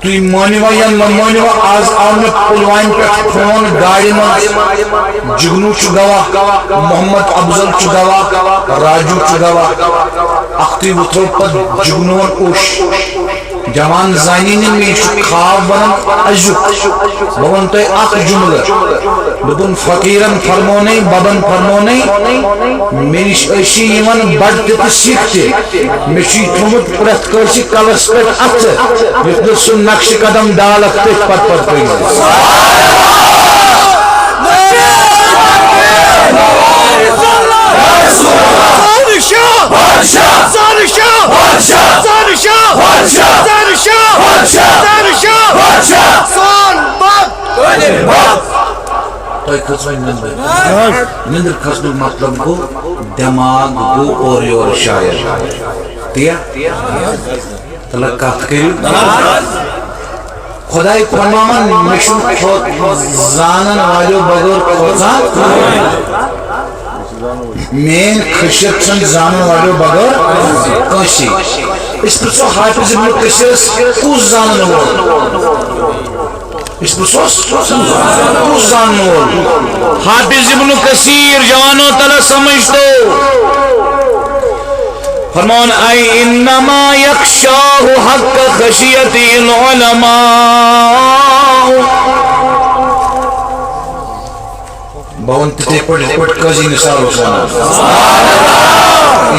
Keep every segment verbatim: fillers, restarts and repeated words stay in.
تُہۍ مٲنِوا یا نہ مٲنِوا، آز آو مےٚ پُلوامہِ پٮ۪ٹھ فون گاڑِ منٛز۔ جگنو چھُ گواہ، محمد افضل چھُ گواہ، راجو چھُ گواہ۔ اکھتُے وُتھرو پتہٕ جگنووُن اوٚش۔ جوان زانی نہٕ مےٚ، یہِ چھُ خواب ونان أزیُک۔ بہٕ وَنہٕ تۄہہِ اکھ جملہٕ۔ دوٚپُن، فقیرن فرمونَے، ببن فرمونَے، مےٚ نِش ٲسی یِوان بڑٕ تہِ تہٕ سِکھ تہِ۔ مےٚ چھُ یہِ تھوٚومُت پرٛٮ۪تھ کٲنٛسہِ کلس پٮ۪ٹھ اَتھٕ، یُتھ نہٕ سُہ نقشہِ قدم ڈالکھ تٔتھۍ پتہٕ پتہٕ کٔرِتھ۔ تۄہہِ کھٔژ وۄنۍ نندٕر۔ نندٕر کھسنُک مطلب گوٚو، دٮ۪ماغ گوٚو اورٕ یورٕ شاید۔ تی یا؟ تلہ کتھ کٔرِو۔ خۄداے فرماوان، مےٚ چھُنہٕ کھۄ-، زانن والیو بغٲر کھۄژان۔ میٲنۍ خٲصیت چھَنہٕ زانن والیو بغٲر کٲنٛسی۔ أسۍ پرٛژھو حافظ ابن کثیرس، کُس زانن وول؟ أسۍ پرٛژھوس، کُس زانن وول؟ حافظ ابن کثیر، جوانو، تلہ سمجھ تو۔ فرمان، اے انما یخشاہ حق خشیتہ العلماء۔ بہٕ وَنہٕ تِتھَے پٲٹھۍ، یِتھ پٲٹھۍ قٲضی نثار اوس وَنان۔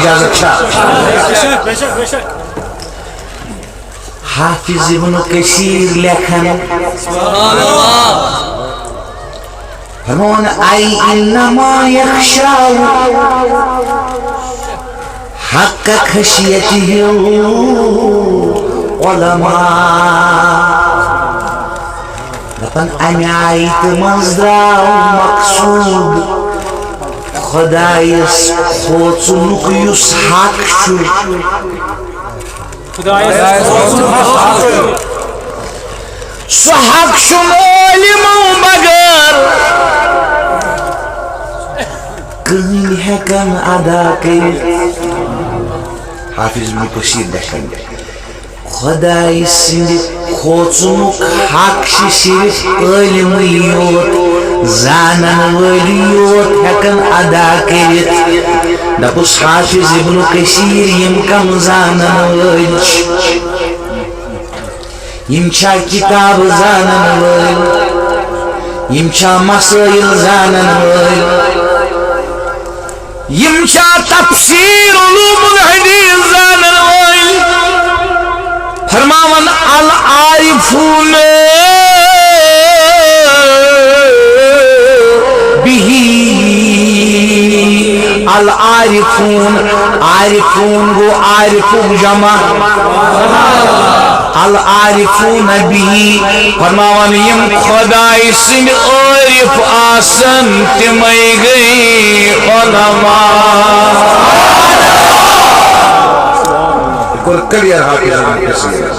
اجازت چھا؟ حافظ ابن کثیر لیکھان۔ فرمون، اے انما یخشاہ حق خشیتہ العلماء۔ دپان، امہِ آیتہِ منٛز درٛاو مقصود خۄدایس کھوژنُک، یُس حق چھُ۔ سُہ حق چھُنہٕ عٲلمو بغٲر کٕہٕنۍ ہٮ۪کان ادا کٔرِتھ۔ حافظ ابن کثیر دَچھِ۔ خۄداے سٕنٛدِ کھوژنُک حق چھِ صرف عٲلمٕے یوت، زانن وٲلی یوت ہٮ۪کان ادا کٔرِتھ۔ دَپُس حافظ ابن کثیر، یِم کم زانن وٲلۍ چھِ؟ یِم چھا کِتاب زانن وٲلۍ؟ یِم چھا مسٲیِل زانن وٲلۍ؟ یِم چھا تفسیر علوم الحدیث زانن وٲلۍ؟ فرماوان، العارفون بہ، العارفون، عارفون گوٚو عارفُک جمع۔ العارفون بہ، فرماوان، یِم خۄداے سٕنٛدۍ عٲرِف آسن، تِمے گٔے علماء۔ کوٚر clear حافظ ابن کثیر۔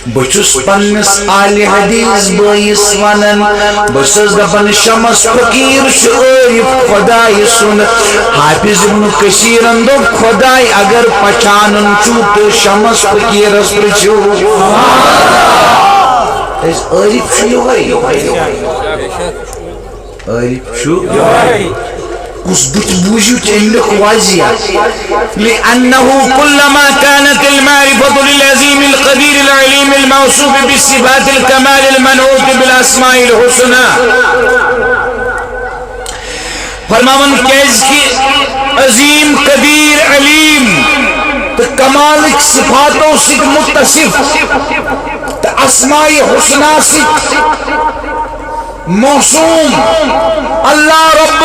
بہٕ چھُس پننِس اہلِ حدیث بٲیِس ونان، بہٕ چھُس دپان، شمس فقیر چھُ عٲرِف خۄدایہِ سُنٛد۔ حافظ ابن کثیرن دوٚپ، خۄداے اگر پہچانُن چھُ تہٕ شمس فقیرس پرٛژھِو۔ أسۍ عٲرِف چھُ یِہوٚے۔ عارف چھُ۔ کُس بُتھ بوٗزِو تہِ اَمیُک واضح۔ لأنه كلما كانت المعرفة للعظيم القدير العليم الموصوف بصفات الكمال المنعوت بالأسماء الحسنى۔ فرماوان، کیازِ کہِ عظیم، قدیر، علیم تہٕ کمالٕکۍ صفاتو سۭتۍ متصف تہٕ اسماء حسنیٰ سۭتۍ موصوف اللہ رب